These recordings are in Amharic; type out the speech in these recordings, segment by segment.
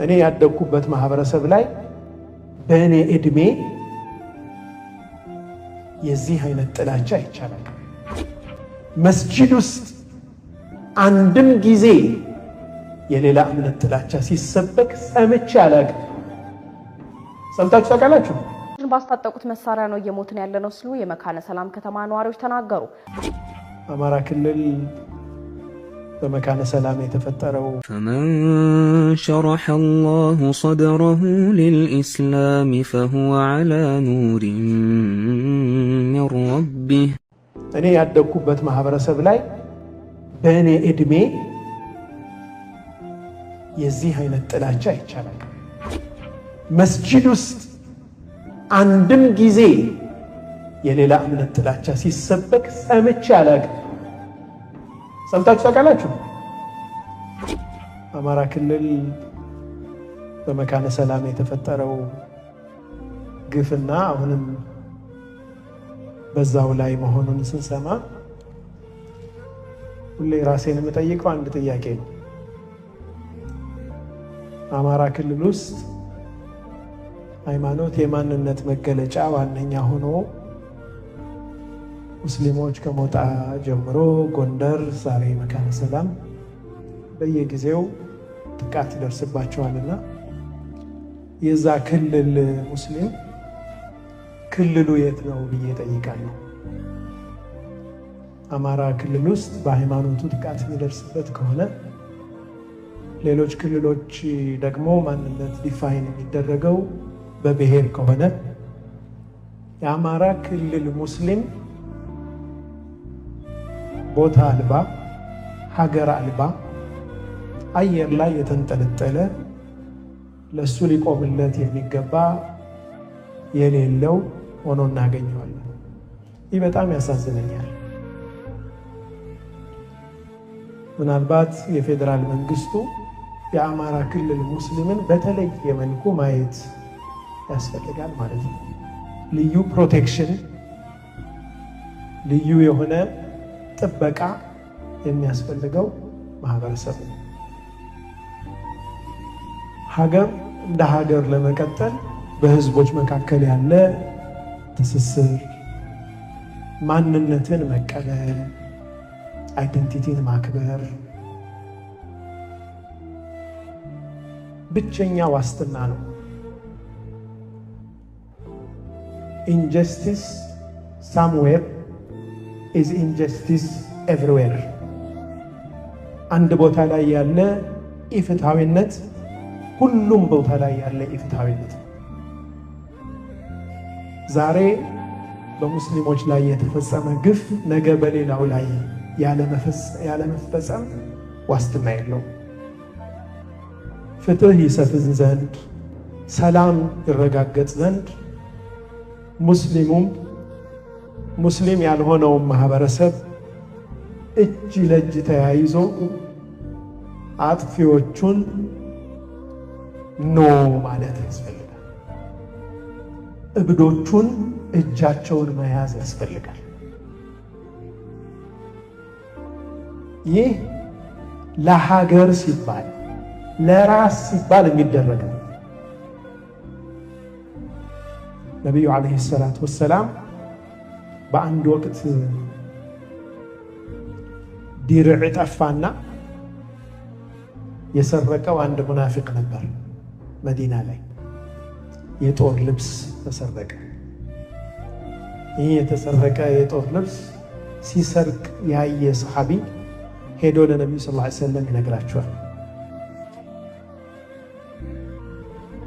እኔ ያደግኩበት ማህበረሰብ ላይ በእኔ እድሜ የዚህ አይነት ጥላቻ ይቻላል። መስጂድ ውስጥ አንድም ጊዜ የሌላ እምነት ጥላቻ ሲሰበክ ሰምቼ አላውቅም። ሰምታችሁ ታውቃላችሁ? ባስታጠቁት መሳሪያ ነው እየሞትን ያለ ነው ሲሉ የመካነ ሰላም ከተማ ነዋሪዎች ተናገሩ። አማራ ክልል በመካነ ሰላም የተፈጠረው فمن شرح الله صدره للإسلام فهو على نور من ربه። እኔ ያደግኩበት ማህበረሰብ ላይ በእኔ እድሜ የዚህ አይነት ጥላቻ ይቻላል። መስጂድ ውስጥ አንድም ጊዜ የሌላ እምነት ጥላቻ ሲሰበክ ሰምቼ አላውቅም። ሰምታችሁ ታውቃላችሁ? አማራ ክልል በመካነ ሰላም የተፈጠረው ግፍና አሁንም በዛው ላይ መሆኑን ስንሰማ ሁሌ ራሴን የምጠይቀው አንድ ጥያቄ ነው። አማራ ክልል ውስጥ ሃይማኖት የማንነት መገለጫ ዋነኛ ሆኖ ሙስሊሞች ከሞጣ ጀምሮ ጎንደር፣ ዛሬ መካነ ሰላም በየጊዜው ጥቃት ይደርስባቸዋልና የዛ ክልል ሙስሊም ክልሉ የት ነው ብዬ እጠይቃለሁ። አማራ ክልል ውስጥ በሃይማኖቱ ጥቃት የሚደርስበት ከሆነ፣ ሌሎች ክልሎች ደግሞ ማንነት define የሚደረገው በብሔር ከሆነ፣ የአማራ ክልል ሙስሊም ቦታ አልባ፣ ሀገር አልባ፣ አየር ላይ የተንጠለጠለ፣ ለእሱ ሊቆምለት የሚገባ የሌለው ሆኖ እናገኘዋለን። ይህ በጣም ያሳዝነኛል። ምናልባት የፌዴራል መንግስቱ የአማራ ክልል ሙስሊምን በተለየ መልኩ ማየት ያስፈልጋል ማለት ነው። ልዩ protection፣ ልዩ የሆነ ጥበቃ የሚያስፈልገው ማህበረሰብ ነው። ሀገር እንደ ሀገር ለመቀጠል በህዝቦች መካከል ያለ ትስስር፣ ማንነትን መቀበል፣ identity ን ማክበር ብቸኛ ዋስትና ነው። Injustice somewhere is injustice everywhere። አንድ ቦታ ላይ ያለ ኢፍትሐዊነት ሁሉም ቦታ ላይ ያለ ኢፍትሐዊነት ነው። ዛሬ በሙስሊሞች ላይ የተፈጸመ ግፍ ነገ በሌላው ላይ ያለመፈጸም ዋስትና የለውም። ፍትህ ይሰፍን ዘንድ፣ ሰላም ይረጋገጥ ዘንድ ሙስሊሙም ሙስሊም ያልሆነውን ማህበረሰብ እጅ ለእጅ ተያይዞ አጥፊዎቹን no ማለት ያስፈልጋል። እብዶቹን እጃቸውን መያዝ ያስፈልጋል። ይህ ለሀገር ሲባል፣ ለራስ ሲባል የሚደረግ ነው። ነቢዩ ዓለይሂ ሰላቱ ወሰላም በአንድ ወቅት ዲርዕ ጠፋና የሰረቀው አንድ ሙናፊቅ ነበር። መዲና ላይ የጦር ልብስ ተሰረቀ። ይህ የተሰረቀ የጦር ልብስ ሲሰርቅ ያየ ሰሓቢ ሄዶ ለነቢዩ ሰለላሁ ዐለይሂ ወሰለም ይነግራቸዋል።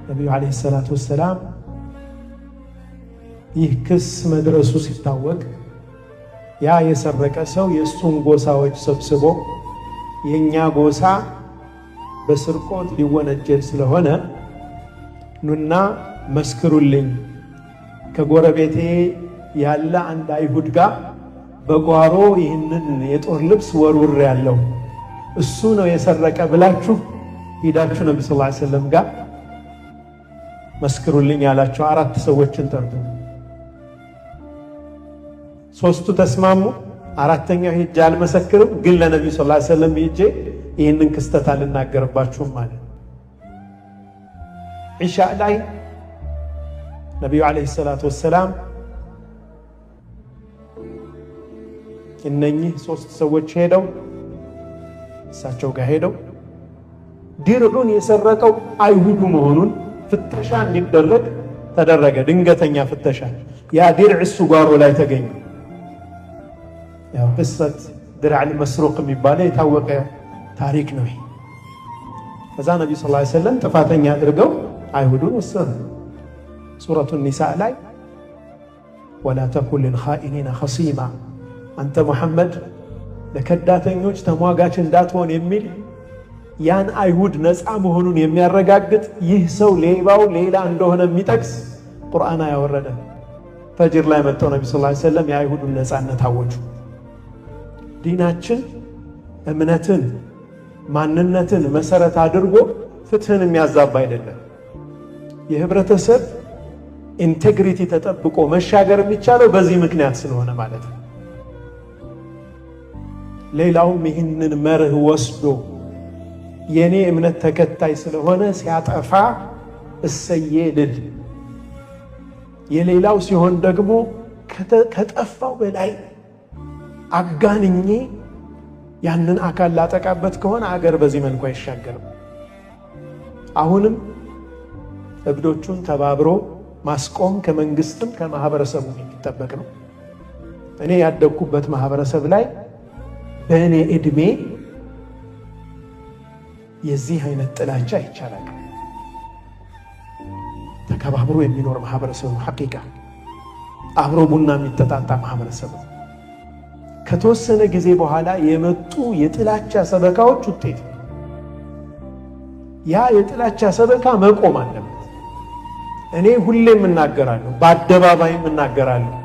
ነቢዩ ዓለይሂ ሰላቱ ወሰላም ይህ ክስ መድረሱ ሲታወቅ ያ የሰረቀ ሰው የእሱን ጎሳዎች ሰብስቦ የእኛ ጎሳ በስርቆት ሊወነጀል ስለሆነ ኑና መስክሩልኝ፣ ከጎረቤቴ ያለ አንድ አይሁድ ጋር በጓሮ ይህንን የጦር ልብስ ወርውር ያለው እሱ ነው የሰረቀ ብላችሁ ሂዳችሁ ነቢ ስ ሰለም ጋር መስክሩልኝ ያላቸው አራት ሰዎችን ጠርቶ ሶስቱ ተስማሙ። አራተኛው ሄጄ አልመሰክርም፣ ግን ለነቢዩ ስ ሰለም ሄጄ ይህንን ክስተት አልናገርባችሁም ማለት። ዒሻ ላይ ነቢዩ ዓለይሂ ሰላቱ ወሰላም እነኚህ ሶስት ሰዎች ሄደው እሳቸው ጋር ሄደው ዲርዑን የሰረቀው አይሁዱ መሆኑን ፍተሻ እንዲደረግ ተደረገ። ድንገተኛ ፍተሻ። ያ ዲርዕ እሱ ጓሮ ላይ ተገኘ። ያው قصة درع المسروق የሚባለው የታወቀ ታሪክ ነው። ከዛ ነቢዩ ስ ሰለም ጥፋተኛ አድርገው አይሁዱን ወሰኑ። ሱረቱ ኒሳእ ላይ ولا تكن للخائنين خصيما፣ አንተ ሙሐመድ ለከዳተኞች ተሟጋች እንዳትሆን የሚል ያን አይሁድ ነፃ መሆኑን የሚያረጋግጥ ይህ ሰው ሌባው ሌላ እንደሆነ የሚጠቅስ ቁርአን ያወረደ። ፈጅር ላይ መጥተው ነቢ ስ ሰለም የአይሁዱን ነፃነት አወጁ። ዲናችን እምነትን ማንነትን መሰረት አድርጎ ፍትህን የሚያዛባ አይደለም። የህብረተሰብ integrity ተጠብቆ መሻገር የሚቻለው በዚህ ምክንያት ስለሆነ ማለት ነው። ሌላውም ይህንን መርህ ወስዶ የእኔ እምነት ተከታይ ስለሆነ ሲያጠፋ እሰዬ ልል፣ የሌላው ሲሆን ደግሞ ከጠፋው በላይ አጋንኜ ያንን አካል ላጠቃበት ከሆነ አገር በዚህ መልኩ አይሻገርም። አሁንም እብዶቹን ተባብሮ ማስቆም ከመንግስትም ከማህበረሰቡ የሚጠበቅ ነው። እኔ ያደግኩበት ማህበረሰብ ላይ በእኔ ዕድሜ የዚህ አይነት ጥላቻ ይቻላል። ተከባብሮ የሚኖር ማህበረሰብ ነው። ሐቂቃ አብሮ ቡና የሚጠጣጣ ማህበረሰብ ነው። ከተወሰነ ጊዜ በኋላ የመጡ የጥላቻ ሰበካዎች ውጤት ያ የጥላቻ ሰበካ መቆም አለበት። እኔ ሁሌም እናገራለሁ፣ በአደባባይም እናገራለሁ።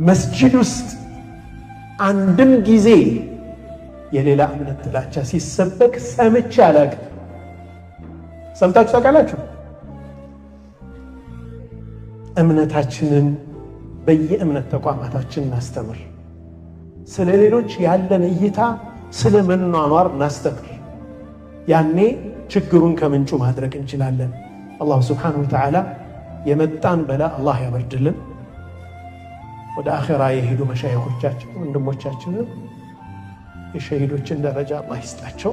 መስጂድ ውስጥ አንድም ጊዜ የሌላ እምነት ጥላቻ ሲሰበክ ሰምቼ አላውቅም። ሰምታችሁ ታውቃላችሁ? እምነታችንን በየእምነት ተቋማታችን እናስተምር። ስለ ሌሎች ያለን እይታ፣ ስለ መኗኗር እናስተምር። ያኔ ችግሩን ከምንጩ ማድረግ እንችላለን። አላሁ ስብሓነሁ ወተዓላ የመጣን በላ አላህ ያበርድልን። ወደ አኼራ የሄዱ መሻይኾቻችን ወንድሞቻችንን የሸሂዶችን ደረጃ አላህ ይስጣቸው።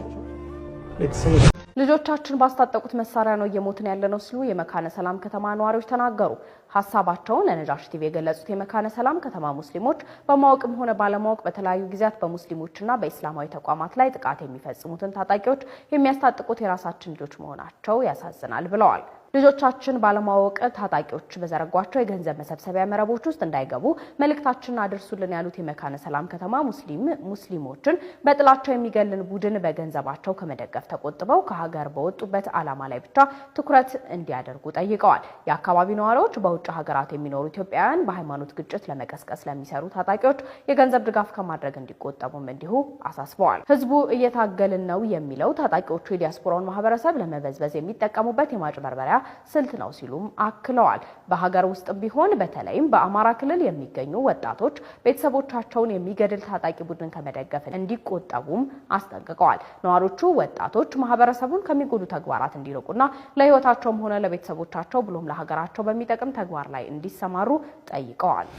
ቤተሰቦች ልጆቻችን ባስታጠቁት መሳሪያ ነው እየሞትን ያለነው ሲሉ የመካነ ሰላም ከተማ ነዋሪዎች ተናገሩ። ሀሳባቸውን ለነጃሽ ቲቪ የገለጹት የመካነ ሰላም ከተማ ሙስሊሞች በማወቅም ሆነ ባለማወቅ በተለያዩ ጊዜያት በሙስሊሞችና በኢስላማዊ ተቋማት ላይ ጥቃት የሚፈጽሙትን ታጣቂዎች የሚያስታጥቁት የራሳችን ልጆች መሆናቸው ያሳዝናል ብለዋል። ልጆቻችን ባለማወቅ ታጣቂዎች በዘረጓቸው የገንዘብ መሰብሰቢያ መረቦች ውስጥ እንዳይገቡ መልእክታችንን አድርሱልን ያሉት የመካነ ሰላም ከተማ ሙስሊሞችን በጥላቸው የሚገልን ቡድን በገንዘባቸው ከመደገፍ ተቆጥበው ከሀገር በወጡበት ዓላማ ላይ ብቻ ትኩረት እንዲያደርጉ ጠይቀዋል። የአካባቢው ነዋሪዎች በውጭ ሀገራት የሚኖሩ ኢትዮጵያውያን በሃይማኖት ግጭት ለመቀስቀስ ለሚሰሩ ታጣቂዎች የገንዘብ ድጋፍ ከማድረግ እንዲቆጠቡም እንዲሁ አሳስበዋል። ህዝቡ እየታገልን ነው የሚለው ታጣቂዎቹ የዲያስፖራውን ማህበረሰብ ለመበዝበዝ የሚጠቀሙበት የማጭበርበሪያ ስልት ነው ሲሉም አክለዋል። በሀገር ውስጥ ቢሆን በተለይም በአማራ ክልል የሚገኙ ወጣቶች ቤተሰቦቻቸውን የሚገድል ታጣቂ ቡድን ከመደገፍ እንዲቆጠቡም አስጠንቅቀዋል። ነዋሪዎቹ ወጣቶች ማህበረሰቡን ከሚጎዱ ተግባራት እንዲርቁና ለህይወታቸውም ሆነ ለቤተሰቦቻቸው ብሎም ለሀገራቸው በሚጠቅም ተግባር ላይ እንዲሰማሩ ጠይቀዋል።